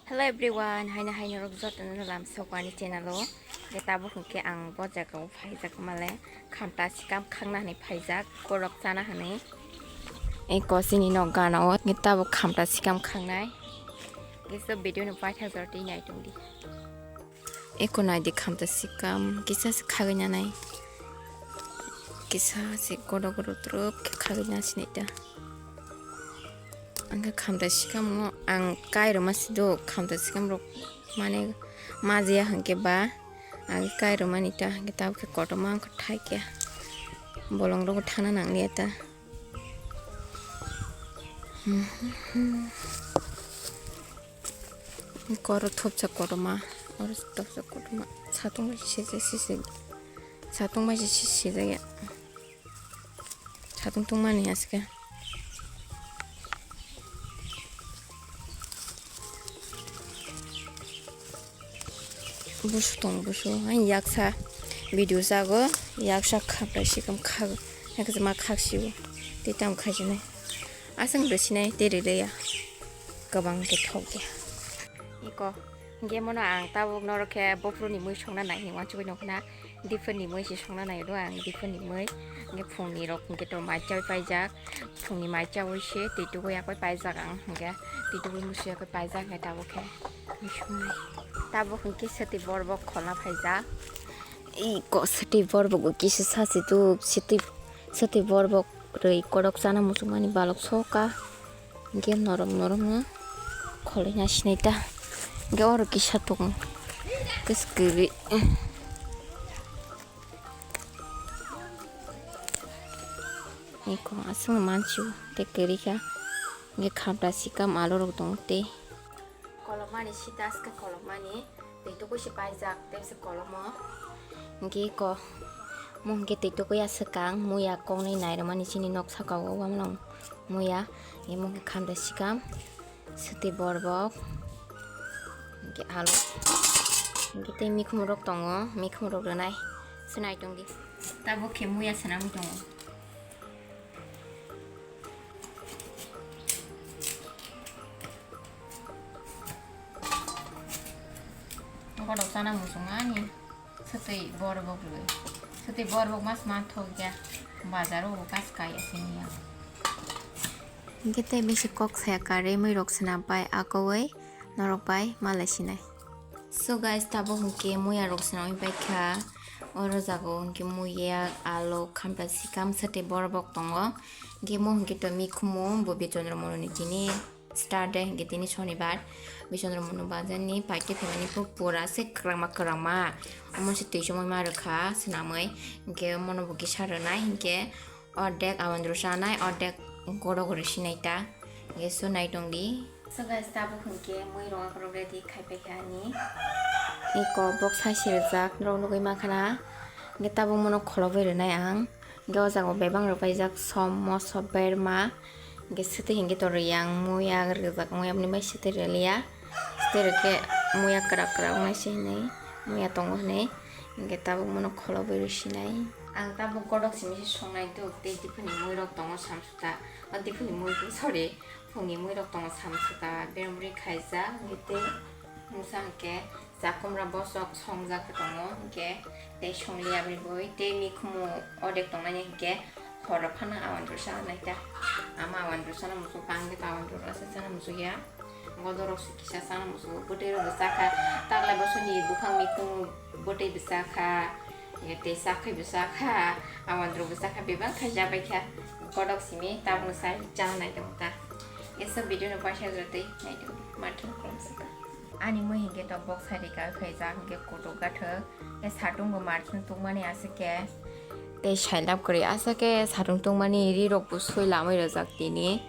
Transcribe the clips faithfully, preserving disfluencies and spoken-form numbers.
Hello everyone, haino haino rok jotono lam sok ani channel o. Hwnkhe tabuk hwnkhe ang bo jaga o phaijak male, khamta sikam khakna hinwi phaijak, korok chana hinwi. Eko chini nok gana o, hwnkhe tabuk khamta sikam khaknai. Hwnkhe so video no paithak jora twi nai tongdi. Eko naidi khamta sikam kisa se khagwi nanai. Kisa se godo godo twrwp khe khagwi nasinai ta. Angkhe khamta sikamo ang kai rwma se do, khamta sikam rok mane majiya hwnkhe ba ang kai rwmani ta, hwnkhe tabukhe kotorma wngkha thai khe bolong rogo thangna nangliya ta. Koro thopsa kotorma, oro thopsa kotorma, satung bai se se se se, satung bai se se se jaya. Satung tungmani aske. Busu tong busu, ang yaksa video jago, yaksa khapai sikam khag, yaksa ma khak sibo, tei tamo khaisinai, aswk rwsinai tei rwliya, kwbang khe thok ya. Iko, hwnkhe mono ang tabuk norok khe bophuru ni mui songna nai hinwi uansugui nukna. Diphirni mui se songna nai do ang, diphirni mui. Hwnkhe phungni rok hwnkhe to mai chaui paijak. Phungni mai chaui se twi tugui yakui paijak ang, hwnkhe twi tugui musu yakui paijak, hwnkhe tabuk khe musungnai. Tabuk hwnkhe swtwi borbok kholna phaijak. Iko swtwi borbok bo kisa sachi tuk, swtwi, swtwi borbok rwi korok chana muchungmani balok soka. Hwnkhe norom noromno kholwi nasinai ta. Hwnkhe oro kisa tongo. Kwswk kwrwi. Eko aswkno mansiyo tei kwrwi kha. Hwnkhe khamta sikam alu rok tongo tei. Kolomani sita aske kolomani. Twi tugui se paijak tei se kolomo. Hwnkhe ko, mo hwnkhe twi tugui ya swkang, muya koknwi nairwmani chini nok saka o, wamlong muya. Imo hwnkhe khamda sikam, swtwi borbok, hwnkhe alu, hwnkhe tei mikhumu rok tongo, mikhumu rok rwnai, swnai tongdi. Tabuk khe muya swnamwi tongo. Bohrok chana muchungmani swtwi borbok rwi. Swtwi borbok mas ma thok ya. Bazar o bo kas kai asini ya. Hwnkhe tei bisi kok saya karwi mui rok swnam pai akowi norok bai malai sinai. So guys, tabuk hwnkhe muya rok swnamwi paikha. Oro jaga o hwnkhe muya, alu, khamta sikam, swtwi borbok tongo. Hwnkhe mo hwnkhe to mikhumu bo Bichandra Mono ni tini start day hwnkhe tini Shonibar. Bichandra Mono bazar ni paite phaimani pura se kwrangma kwrangma. Omo se twi chumui ma rwkha swnamwi. Hwnkhe mono bo kisa rwnai hwnkhe ordek Awandru chanai, ordek gorok rwi sinai ta. Hwnkhe so nai tongdi. So guys, tabuk hwnkhe mui rok ready khai paikha ani. Eko bok sai se rijak norok nugui mankha. Hwnkhe tabuk mono kholobwi rwnai ang. Hwnkhe o jaga o bebak rok paijak som, moso, berma. Hwnkhe swtwi hwnkhe to riyang muya rijak, muya bini bai swtwi rwliya. Swtwi rwkhe muya kwrak kwrak wngnai se hinwi, muya tongo hinwi. Hwnkhe tabuk mono kholobwi rwsinai. Ang tabuk godok simi se songnai tuk tei diphirni mui rok tongo samsuta. O diphirni mui, sorry, phungni mui rok tongo samsuta. Bermri khaijak hwnkhe tei mungsa hwnkhe chakumra bosok songjak tongo hwnkhe tei songliya bini bui tei mikhumu odek tongnani hwnkhe horo phano awandru sana naita. Ama awandru sana muchuk, ang khe awandru rasa sana muchukya. Godorok se kisa sana muchuk, bwtwi rok bwsa kha. Taklai bosoni buphang mikhumu bwtwi bwsa kha. Tei chakhwi bwsa kha. Awandru bwsa kha, bebak kha jabai kha. Godok simi tabukno sai chana nai tongo ta. Eso video no paisa jotwi nai tongo. Martin kolom saka. Ani mui hwnkhe to bok sari ka khaijak hwnkhe kutuk gathwk. Khe satung bo martin tukmani aswk khe. Tei sailap kwrwi aswk khe satung tungmani ri rok bo sui lamwi rwjak tini.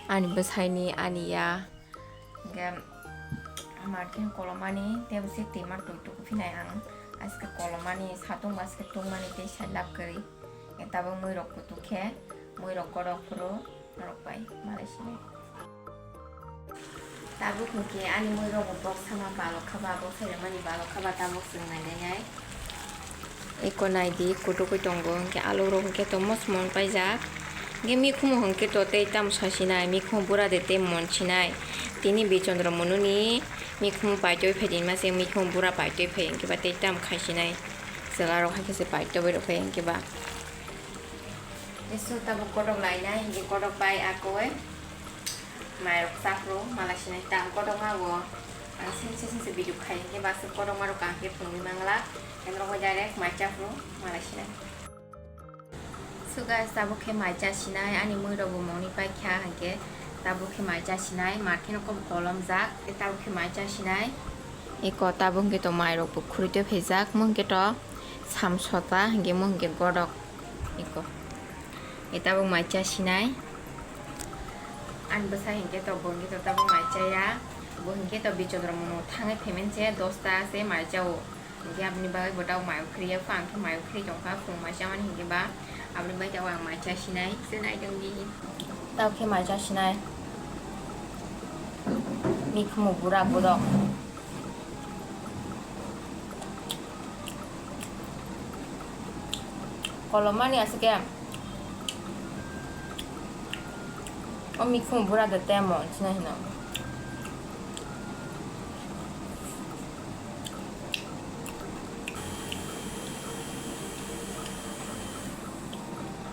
Ani bwsaini ani ya. Hwnkhe martin kolomani tei bwswk twima twi tuku phinai ang. Aswk kolomani satung bo aswk tungmani tei sailap kwrwi. Tabuk mui rok kutuk khe mui rok godok phuru. Norok bai malai sinai. Tabuk hwnkhe ani mui rok bo bok sama balok kha ba, bok sai rwmani balok kha ba, tabuk chwng nai nai nai. Eko nai di, kutukwi tongo, hwnkhe alu rok hwnkhe tongmo se mon paijak, Hingke mikhumu hingke to tei tamo sasinai, mikhumu bura de tei monsinai. Tini Bichandra Mononi mikhumu paitoi phai din mase, mikhumu bura paitoi phai hingke ba tei tamo khaisinai. Chwla rok hai khe se paitoi rok phai hingke ba. Eso tabuk kotok lainai, hingke kotok bai akoi. Mairok chapro, mala sinai tang kotok ma bo. Ang sini sini se video khai hingke ba se kotok ma rok ang khe phunugwi mangla. Hingke rok bai direct mai chapro, mala sinai. So guys, tabuk khe mai cha sinai, ani mui rok bo moni pai kha, hingke tabuk khe mai cha sinai, mar khe no kobo kolom jak, tei tabuk khe mai cha sinai. Eko tabuk hingke to mai rok bo khurui tei phaijak, mo hingke to samsota, hingke mo hingke godok eko. E tabuk mai cha sinai. Ani bwsa hingke to bo hingke to tabuk mai cha ya, bo hingke to Bichandra Mono thangwi phaimani se dosta se mai cha o. Hingke aboni bagwi bo tabuk mayo khri ya, phang khe mayo khri tongkha, phung mai chamani hingke ba aboni bagwi tabuk ang mai cha sinai, se nai tong di. Tabuk khe mai cha sinai. Mikhumu bura budok. Kolomani aswk khe. O mikhumu bura de temo, sina hino.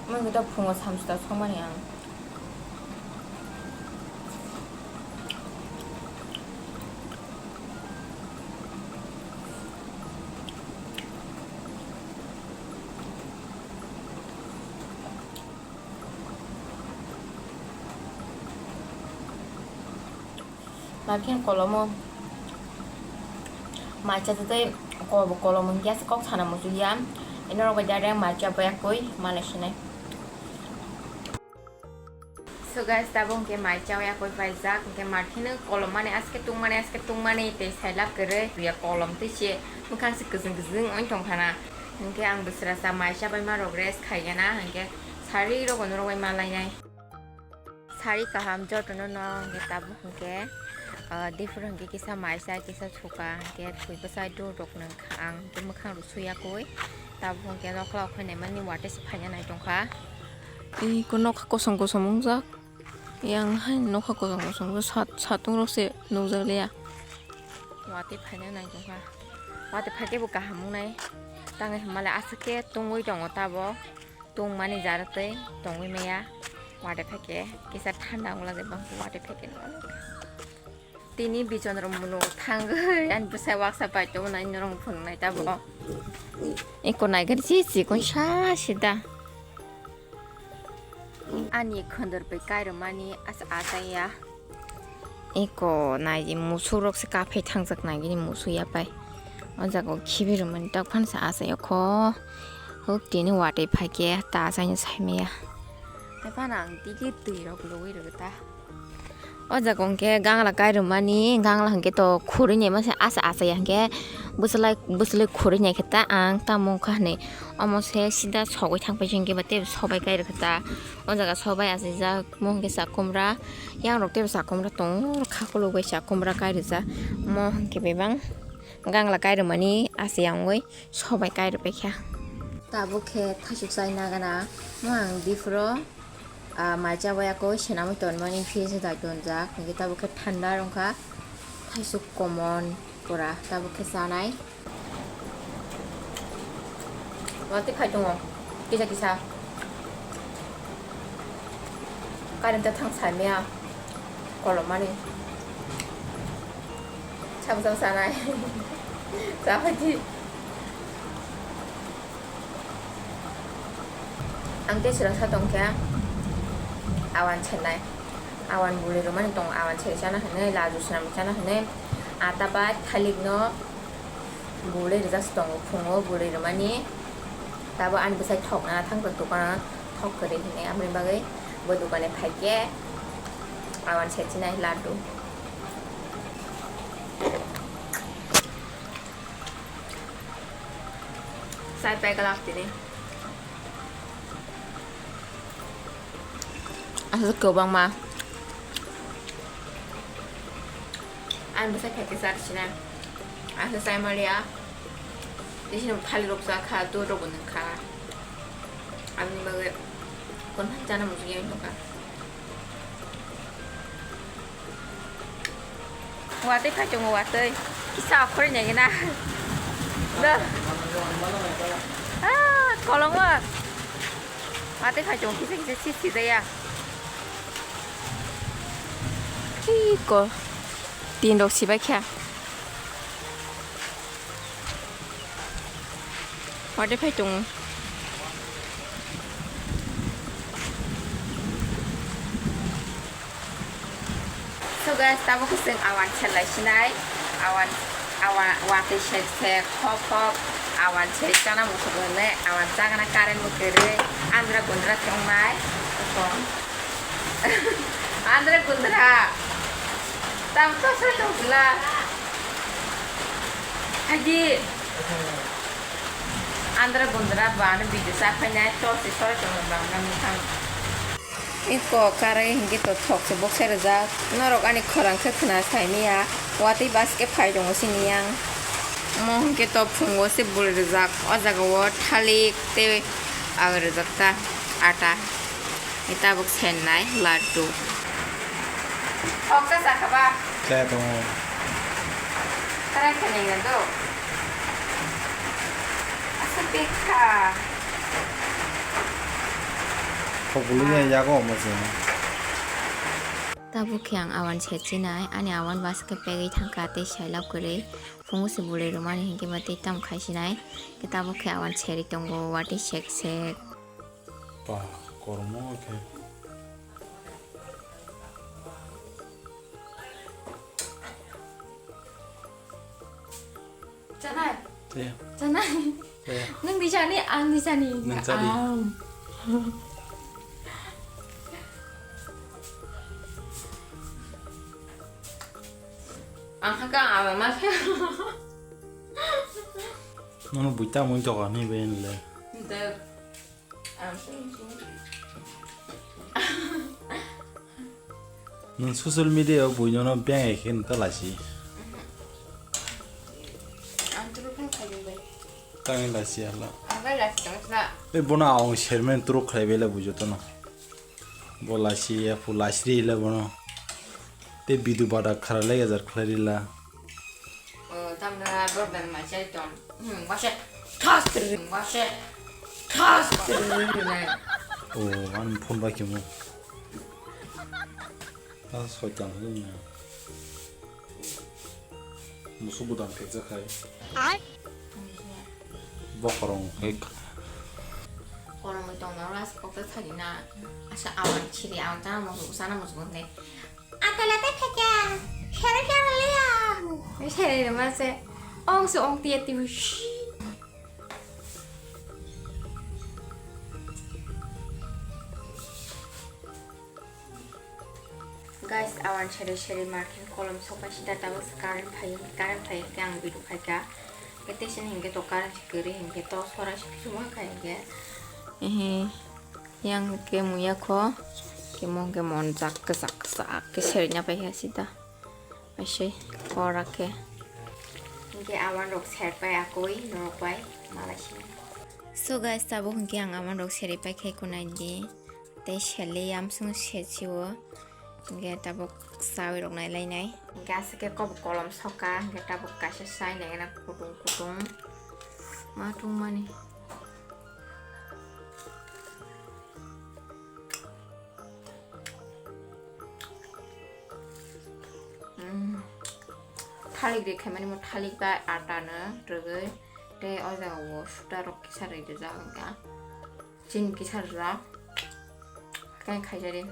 Mui khe to phungo samsita songmani ang. Narikhen kolomo maicha tei ko-, kolomo hingke kok sana muchung ya. Ino rok bai direct maicha bai akoi mala sinai. So guys, tabuk hingke maicha bai akoi paijak, hingke markheno kolom mani aske tungmani, aske tungmani tei sailab kwrwi ya kolom tei se mwkhang se kwchwng kwchwng wng tongkha na. Hingke ang bwswra cha maicha bai ma rok rest khaigana, hingke sari rok norok bai ma lainai. Sari kaham jotono no hingke tabuk hingke, ah, difru hingke kisa maisa kisa suka hingke thwi bwsai dur rok nung kha ang hingke mwkhang rok suya koi tabuk hingke nokla o khainai mani watwi se phaina nai tongkha. Iko nokha kosom kosom wngjak, yang hai nokha kosom kosom sat-, satung rok se nukjak liya. Watwi phaina nai tongkha, watwi phaikhe bo kaham wngnai, tangwi hwnmale aswk khe tungwi tongo tabuk. Tungmani jara tei tongwi maya. Watwi phaikhe kisa thanda wngla de bang watwi phaikhe no. Tini Bichandra Mono thangwi ani bwsai waksa pai tongo nai norok phunuknai tabuk. Eko naikhe si chikon sa sida. Ani khondor bai kairwmani asa achaiya. Eko nai di musuk rok se kaphai thangjak nai gini musuk ya pai. O jaga o khibi rwmani tak phano se achai o kho. Huk tini watwi phaikhe ta achaino saimaya. Hai phano ang tigi twi rok logwi rwgwi ta. O jaga hwnkhe gangla kai rwmani, gangla hwnkhe to khurui ni masa asa achai ya hwnkhe bwswlai, bwswlai khurui nai khe ta ang tamo wngkha hinui. Omo se sida sogwi thang paisa hwnkhe ba tei sobai kai rwkha ta. O jaga sobai achaijak, mo hwnkhe chakumra. Yang rok teibo chakumra tongo, khakolok bai chakumra kai rijak. Mo hwnkhe bebang gangla kai rwmani ase yang oi sobai kai rwpaikha. Tabuk khe thaisuk chai nagana, mo ang biphuru, ah, mai chabai yakoi swnamwi tonmani fridge o dai tonjak, hwnkhe tabuk khe thanda wngkha, thaisuk common pura tabuk khe chanai. Watwi phai tongo kisa kisa. Current ta thang saimaya kolomani. Sabo sabo sanai. Sabaidi. Ang tei sura sa tongkha. Awan senai. Awan bwlwi rwmani tongo, awan seri chana hinwi, laju swnamwi chana hinwi. Ata bai thalik no. Bwlwi rijak se tongo phungo bwlwi rwmani. Tabo ani bwsai thokna thangkha dukano thok kwrwi hinwi, aboni bagwi bo dukani phaikhe awan sachinai laddu. Chai pai glak tini. Aswk kwbangma. Ani bwsai khaikhe chari sinai. Aswk chai maliya. Tei sini thali rok cha kha, dor rok bo nung kha. Aboni bagwi Chana muchungya wngkha. Watwi phai tongo, watwi. Kisa okhorwi naikhe na. Do. Ah, kolongo. Watwi phai tongo, kisa kisa si sijaya. Chiko. Tin rok sibai kha. Watwi phai tongo. So guys, tabuk khe chwng awan selai sinai, awan, awan, watwi sek sek, khok khok, awan seri chana muchung wngnai, awan chagana current bo kwrwi, andra gundra khe wngnai. Andra gundra. Tam to sa tong sila. Haji. Andra gundra ba ano video sa phai nai to si sora tong ba na mukhang. Iko karai hingke to thok se boksa rijak. Norok ani khorang khe khna sai miya. Watwi bus khe phai tongo sini yang. Mo hingke to phungo se bul rijak. O jaga o thalik tei ag rijak ta ata. Tabuk sennai laddu. Okta sakaba. Saya tongo. Tara kheneng do. Asa pekha. Khobulu ya yago mo se. Tabuk khe ang awan serchinai, ani awan bus khe pegwi thangkha tei sailab kwrwi. Phungo se bwlwi rwmani hinkhe ba tei tamo khaisinai. Khe tabuk khe awan serwi tongo, watwi sek sek. Ba, kormo khe. Chanai. Tei. Chanai. Tei. Nwng di chani, ang di chani. Nwng cha di. Ang. Ang hakhe ang ama ma khe. Nono buita mui toka ni ben le. Nwng social media o buinono beng hai khe nwta lasi. Ang turu phang khaiyung bai. Tangwi lasi hala. Ang bai lasi tong sna. Ei bono aung sermen turu khlai bele bujo tono. Bo lasi ya phu lasi ri le bono. Te bidu bada khara le gajar khlai rila. O, tamna problem ma chai ton. Hmm, wase. Thas tiri, wase. Thas tiri, nai. O, an phone bai kemo. Ta soitan hwnwi na. Musu budam phekjak hai. Ai. Bokorong hek. Korongwi tongna ras kokta thani na. Asa awan chiri awan chana musu, sana musu ne. Atala te phekya. Shere shere liya. Shere ma se. Ong su ong tiya tibu. Guys, awan sere sere market kolom sopai sida tabuk se current phai, current phai khe ang video khaika. Khe tei sini hinkhe to current se kwrwi hinkhe to sora se kisu ma khai hinkhe. Ehe, yang ke muya kho, ke mong ke mon jak ke jak jak ke sernya pai ha sida. Aisai kora khe. Hinkhe awan rok ser pai akoi norok pai malai sini. So guys, tabuk hinkhe ang awan rok seri pai khai kunai di. Tei sele yamsung sechio. Hinkhe tabuk chawi rok nai lainai. Hinkhe aswk khe kobok kolom soka, hinkhe tabuk kaisa chai naina kutung kutung ma tungmani. Mm. Thalik de khaimani mo thalik bai ata no rwgwi tei o jaga o suda rok kisa rwi rijak wngkha. Chini kisa rwjak. Khe khaijadi.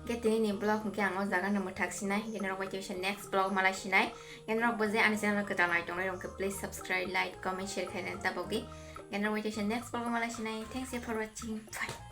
Khe tini ni vlog hwnkhe ang o jaga no mwthak sinai. Khe norok bai khe next vlog malai sinai. Khe norok bo je ani channel kwtal nai tongnai rok khe please subscribe, like, comment, share khaina tabogwi. Khe norok bai khe next vlog malai sinai. Thanks for watching. Bye.